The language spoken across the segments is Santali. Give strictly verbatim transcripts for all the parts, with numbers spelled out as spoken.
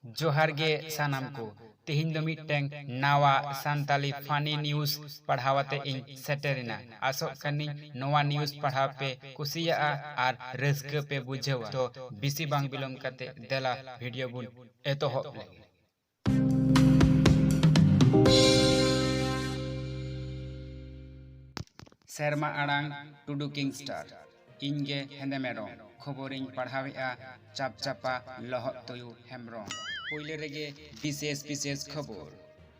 ᱡᱚᱦᱟᱨ ᱜᱮ ᱥᱟᱱᱟᱢ ᱠᱚ᱾ ᱛᱮᱦᱮᱧ ᱫᱚ ᱢᱤᱫᱴᱟᱝ ᱱᱟᱣᱟ ᱥᱟᱱᱛᱟᱞᱤ funny news ᱯᱟᱲᱦᱟᱣ ᱟᱛᱮ ᱤᱧ ᱥᱮᱴᱮᱨᱮᱱᱟ᱾ ᱟᱥᱚᱜ ᱠᱟᱹᱱᱟᱹᱧ ᱱᱚᱣᱟ news ᱯᱟᱲᱦᱟᱣ ᱯᱮ ᱠᱩᱥᱤᱭᱟᱜᱼᱟ ᱟᱨ ᱨᱟᱹᱥᱠᱟᱹ ᱯᱮ ᱵᱩᱡᱷᱟᱹᱣᱟ᱾ ᱛᱚ ᱵᱮᱥᱤ ᱵᱟᱝ ᱵᱤᱞᱚᱢ ᱠᱟᱛᱮ ᱫᱮᱞᱟ video ᱵᱚᱱ ᱮᱛᱚᱦᱚᱵ ᱞᱮᱜᱮ᱾ ᱥᱮᱨᱢᱟ ᱟᱲᱟᱝ, ᱴᱩᱰᱩ ᱠᱤᱝᱥᱴᱟᱨ᱾ ᱤᱧ ᱜᱮ ᱦᱮᱸᱫᱮ ᱢᱮᱨᱚᱢ᱾ ᱠᱷᱚᱵᱚᱨᱤᱧ ᱯᱟᱲᱦᱟᱣᱮᱫᱼᱟ ᱪᱟᱯᱪᱟᱯᱟ ᱞᱚᱦᱚᱫ ᱛᱩᱭᱩ ᱦᱮᱢᱵᱨᱚᱢ᱾ ᱯᱳᱭᱞᱳ ᱨᱮᱜᱮ ᱵᱤᱥᱮᱥ ᱵᱤᱥᱮᱥ ᱠᱷᱚᱵᱚᱨ᱾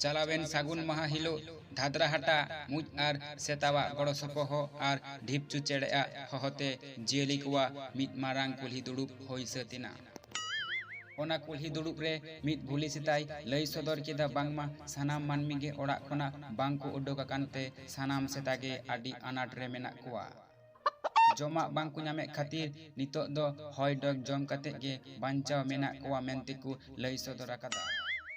ᱪᱟᱞᱟᱣᱮᱱ ᱥᱟᱹᱜᱩᱱ ᱢᱟᱦᱟ ᱦᱤᱞᱳᱜ ᱫᱷᱟᱫᱨᱟ ᱦᱟᱴᱟᱜ ᱢᱩᱸᱡ ᱟᱨ ᱥᱮᱛᱟᱣᱟᱜ ᱜᱚᱲᱚ ᱥᱚᱯᱚᱦᱚᱫ ᱟᱨ ᱰᱷᱤᱯᱪᱩ ᱪᱮᱬᱮᱭᱟᱜ ᱦᱚᱦᱚᱛᱮ ᱡᱤᱭᱟᱹᱞᱤ ᱠᱚᱣᱟᱜ ᱢᱤᱫ ᱢᱟᱨᱟᱝ ᱠᱩᱞᱦᱤ ᱫᱩᱲᱩᱵ ᱦᱩᱭ ᱥᱟᱹᱛ ᱮᱱᱟ᱾ ᱚᱱᱟ ᱠᱩᱞᱦᱤ ᱫᱩᱲᱩᱵ ᱨᱮ ᱢᱤᱫ ᱵᱷᱩᱞᱤ ᱥᱮᱛᱟᱭ ᱞᱟᱹᱭ ᱥᱚᱫᱚᱨ ᱠᱮᱫᱟ ᱵᱟᱝᱢᱟ ᱥᱟᱱᱟᱢ ᱢᱟᱹᱱᱢᱤ ᱜᱮ ᱚᱲᱟᱜ ᱠᱷᱚᱱᱟᱜ ᱵᱟᱝ ᱠᱚ ᱩᱰᱩᱠ ᱟᱠᱟᱱ ᱛᱮ ᱥᱟᱱᱟᱢ ᱥᱮᱛᱟ ᱜᱮ ᱟᱹᱰᱤ ᱟᱱᱟᱴ ᱨᱮ ᱢᱮᱱᱟᱜ ᱠᱚᱣᱟ᱾ ᱡᱚᱢᱟᱜ ᱵᱟᱝ ᱠᱚ ᱧᱟᱢᱮᱫ ᱠᱷᱟᱹᱛᱤᱨ ᱱᱤᱛᱚᱜ ᱫᱚ ᱦᱚᱭ ᱰᱚᱜᱽ ᱡᱚᱢ ᱠᱟᱛᱮ ᱜᱮ ᱵᱟᱧᱪᱟᱣ ᱢᱮᱱᱟᱜ ᱠᱚᱣᱟ ᱢᱮᱱᱛᱮ ᱠᱚ ᱞᱟᱹᱭ ᱥᱚᱫᱚᱨ ᱟᱠᱟᱫᱟ᱾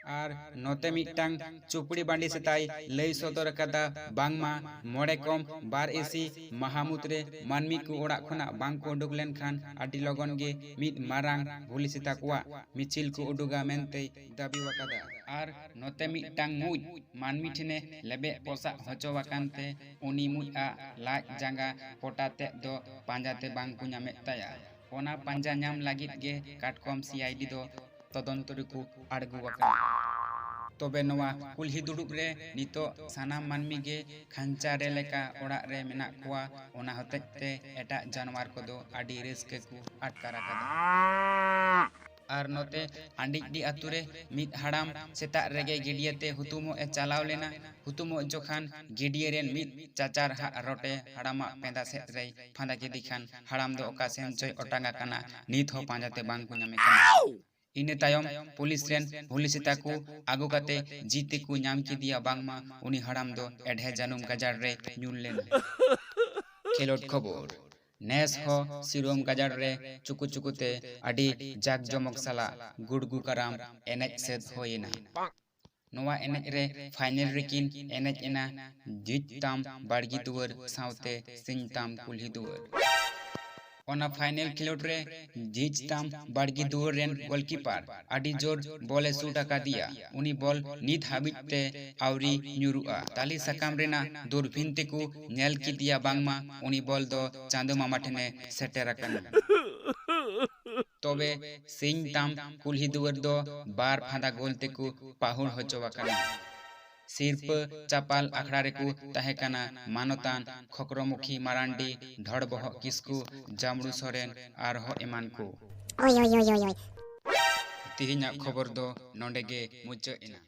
ᱟᱨ ᱱᱚᱛᱮ ᱢᱤᱫᱴᱟᱝ ᱪᱩᱯᱲᱤ ᱵᱟᱸᱰᱤ ᱥᱮᱛᱟᱭ ᱞᱟᱹᱭ ᱥᱚᱫᱚᱨ ᱟᱠᱟᱫᱟ ᱵᱟᱝᱢᱟ ᱢᱚᱬᱮ ᱠᱚᱢ ᱵᱟᱨ ᱤᱥᱤ ᱢᱟᱦᱟ ᱢᱩᱫᱽᱨᱮ ᱢᱟᱹᱱᱢᱤ ᱠᱚ ᱚᱲᱟᱜ ᱠᱷᱚᱱᱟᱜ ᱵᱟᱝ ᱠᱚ ᱩᱰᱩᱠ ᱞᱮᱱᱠᱷᱟᱱ ᱟᱹᱰᱤ ᱞᱚᱜᱚᱱ ᱜᱮ ᱢᱤᱫ ᱢᱟᱨᱟᱝ ᱵᱷᱩᱞᱤ ᱥᱮᱛᱟ ᱠᱚᱣᱟᱜ ᱢᱤᱪᱷᱤᱞ ᱠᱚ ᱩᱰᱩᱠᱟ ᱢᱮᱱᱛᱮᱭ ᱫᱟᱹᱵᱤ ᱟᱠᱟᱫᱟ᱾ ᱟᱨ ᱱᱚᱛᱮ ᱢᱤᱫᱴᱟᱝ ᱢᱩᱸᱡ ᱢᱟᱹᱱᱢᱤ ᱴᱷᱮᱱᱮ ᱞᱮᱵᱮᱫ ᱯᱚᱥᱟᱜ ᱦᱚᱪᱚ ᱟᱠᱟᱱ ᱛᱮ ᱩᱱᱤ ᱢᱩᱸᱡ ᱟᱜ ᱞᱟᱡ ᱡᱟᱸᱜᱟ ᱯᱚᱴᱟ ᱛᱮᱫ ᱫᱚ ᱯᱟᱸᱡᱟ ᱛᱮ ᱵᱟᱝ ᱠᱚ ᱧᱟᱢᱮᱫ ᱛᱟᱭᱟ᱾ ᱚᱱᱟ ᱯᱟᱸᱡᱟ ᱧᱟᱢ ᱞᱟᱹᱜᱤᱫ ᱜᱮ ᱠᱟᱴᱠᱚᱢ ᱥᱤ ᱟᱭ ᱰᱤ ᱫᱚ ᱛᱚᱫᱚᱱᱛᱚ ᱨᱮᱠᱚ ᱟᱬᱜᱚ ᱟᱠᱟᱱᱟ᱾ ᱛᱚᱵᱮ ᱱᱚᱣᱟ ᱠᱩᱞᱦᱤ ᱫᱩᱲᱩᱵ ᱨᱮ ᱱᱤᱛᱚᱜ ᱥᱟᱱᱟᱢ ᱢᱟᱹᱱᱢᱤ ᱜᱮ ᱠᱷᱟᱧᱪᱟ ᱨᱮ ᱞᱮᱠᱟ ᱚᱲᱟᱜ ᱨᱮ ᱢᱮᱱᱟᱜ ᱠᱚᱣᱟ᱾ ᱚᱱᱟ ᱦᱚᱛᱮᱡ ᱛᱮ ᱮᱴᱟᱜ ᱡᱟᱱᱣᱟᱨ ᱠᱚᱫᱚ ᱟᱹᱰᱤ ᱨᱟᱹᱥᱠᱟᱹ ᱠᱚ ᱟᱴᱠᱟᱨ ᱟᱠᱟᱫᱟ᱾ ᱟᱨ ᱱᱚᱛᱮ ᱟᱸᱰᱤᱡᱰᱤ ᱟᱛᱳ ᱨᱮ ᱢᱤᱫ ᱦᱟᱲᱟᱢ ᱥᱮᱛᱟᱜ ᱨᱮᱜᱮ ᱜᱟᱹᱰᱭᱟᱹ ᱛᱮ ᱦᱩᱛᱩᱢᱚᱜ ᱮ ᱪᱟᱞᱟᱣ ᱞᱮᱱᱟ᱾ ᱦᱩᱛᱩᱢᱚᱜ ᱡᱚᱠᱷᱟᱱ ᱜᱟᱹᱰᱭᱟᱹ ᱨᱮᱱ ᱢᱤᱫ ᱪᱟᱪᱟᱨ ᱦᱟᱜ ᱨᱚᱴᱮ ᱦᱟᱲᱟᱢᱟᱜ ᱯᱮᱸᱫᱟ ᱥᱮᱫ ᱨᱮᱭ ᱯᱷᱟᱸᱫᱟ ᱠᱮᱫᱮ ᱠᱷᱟᱱ ᱦᱟᱲᱟᱢ ᱫᱚ ᱚᱠᱟ ᱥᱮᱱ ᱪᱚᱭ ᱚᱴᱟᱝ ᱟᱠᱟᱱᱟ, ᱱᱤᱛ ᱦᱚᱸ ᱯᱟᱸᱡᱟ ᱛᱮ ᱵᱟᱝ ᱠᱚ ᱧᱟᱢᱮ ᱠᱟᱱᱟ᱾ ᱤᱱᱟᱹ ᱛᱟᱭᱚᱢ ᱯᱩᱞᱤᱥ ᱨᱮᱱ ᱵᱷᱩᱞᱤ ᱥᱮᱛᱟ ᱠᱚ ᱟᱹᱜᱩ ᱠᱟᱛᱮ ᱡᱤᱛ ᱛᱮᱠᱚ ᱧᱟᱢ ᱠᱮᱫᱮᱭᱟ ᱵᱟᱝᱢᱟ ᱩᱱᱤ ᱦᱟᱲᱟᱢ ᱫᱚ ᱮᱰᱷᱮ ᱡᱟᱹᱱᱩᱢ ᱜᱟᱡᱟᱲ ᱨᱮ ᱧᱩᱨ ᱞᱮᱱᱟ᱾ ᱠᱷᱮᱞᱳᱰ ᱠᱷᱚᱵᱚᱨ᱾ ᱱᱮᱥ ᱦᱚᱸ ᱥᱤᱨᱳᱢ ᱜᱟᱡᱟᱲ ᱨᱮ ᱪᱩᱠᱩ ᱪᱩᱠᱩ ᱛᱮ ᱟᱹᱰᱤ ᱡᱟᱠ ᱡᱚᱢᱚᱠ ᱥᱟᱞᱟᱜ ᱜᱩᱲᱜᱩ ᱠᱟᱨᱟᱢ ᱮᱱᱮᱡ ᱥᱟᱹᱛ ᱦᱩᱭ ᱮᱱᱟ᱾ ᱱᱚᱣᱟ ᱮᱱᱮᱡ ᱨᱮ ᱯᱷᱟᱭᱱᱮᱞ ᱨᱮᱠᱤᱱ ᱮᱱᱮᱡ ᱮᱱᱟ ᱡᱤᱡ ᱛᱟᱢ ᱵᱟᱲᱜᱮ ᱫᱩᱣᱟᱹᱨ ᱥᱟᱶᱛᱮ ᱥᱤᱧ ᱛᱟᱢ ᱠᱩᱞᱦᱤ ᱫᱩᱣᱟᱹᱨ᱾ ᱚᱱᱟ ᱯᱷᱟᱭᱱᱮᱞ ᱠᱷᱮᱞᱳᱰ ᱨᱮ ᱡᱷᱤᱡ ᱛᱟᱢ ᱵᱟᱲᱜᱮ ᱫᱩᱣᱟᱹᱨ ᱨᱮᱱ ᱜᱳᱞᱠᱤᱯᱟᱨ ᱟᱹᱰᱤ ᱡᱳᱨ ᱵᱚᱞ ᱮ ᱥᱩᱴ ᱟᱠᱟᱫᱮᱭᱟ᱾ ᱩᱱᱤ ᱵᱚᱞ ᱱᱤᱛ ᱦᱟᱹᱵᱤᱡ ᱛᱮ ᱟᱹᱣᱨᱤ ᱧᱩᱨᱩᱜᱼᱟ᱾ ᱛᱟᱞᱮ ᱥᱟᱠᱟᱢ ᱨᱮᱱᱟᱜ ᱫᱩᱨᱵᱤᱱ ᱛᱮᱠᱚ ᱧᱮᱞ ᱠᱮᱫᱮᱭᱟ ᱵᱟᱝᱢᱟ ᱩᱱᱤ ᱵᱚᱞ ᱫᱚ ᱪᱟᱸᱫᱚ ᱢᱟᱢᱟ ᱴᱷᱮᱱᱮ ᱥᱮᱴᱮᱨ ᱟᱠᱟᱱᱟ᱾ ᱛᱚᱵᱮ ᱥᱤᱧ ᱛᱟᱢ ᱠᱩᱞᱦᱤ ᱫᱩᱣᱟᱹᱨ ᱫᱚ ᱵᱟᱨ ᱯᱷᱟᱫᱟ ᱜᱳᱞ ᱛᱮᱠᱚ ᱯᱟᱹᱦᱩᱲ ᱦᱚᱪᱚ ᱟᱠᱟᱱᱟ᱾ ᱥᱤᱨᱯᱟᱹ ᱪᱟᱯᱟᱞ ᱟᱠᱷᱲᱟ ᱨᱮᱠᱚ ᱛᱟᱦᱮᱸ ᱠᱟᱱᱟ ᱢᱟᱱᱚᱛᱟᱱ ᱠᱷᱚᱠᱨᱚᱢᱩᱠᱷᱤ ᱢᱟᱨᱟᱱᱰᱤ, ᱰᱷᱚᱲᱵᱚᱦᱚᱜ ᱠᱤᱥᱠᱩ, ᱡᱟᱢᱲᱩ ᱥᱚᱨᱮᱱ ᱟᱨᱦᱚᱸ ᱮᱢᱟᱱ ᱠᱚ᱾ ᱳᱭ, ᱳᱭ, ᱳᱭ, ᱳᱭ, ᱳᱭ᱾ ᱛᱮᱦᱮᱧᱟᱜ ᱠᱷᱚᱵᱚᱨ ᱫᱚ ᱱᱚᱰᱮ ᱜᱮ ᱢᱩᱪᱟᱹᱫ ᱮᱱᱟ᱾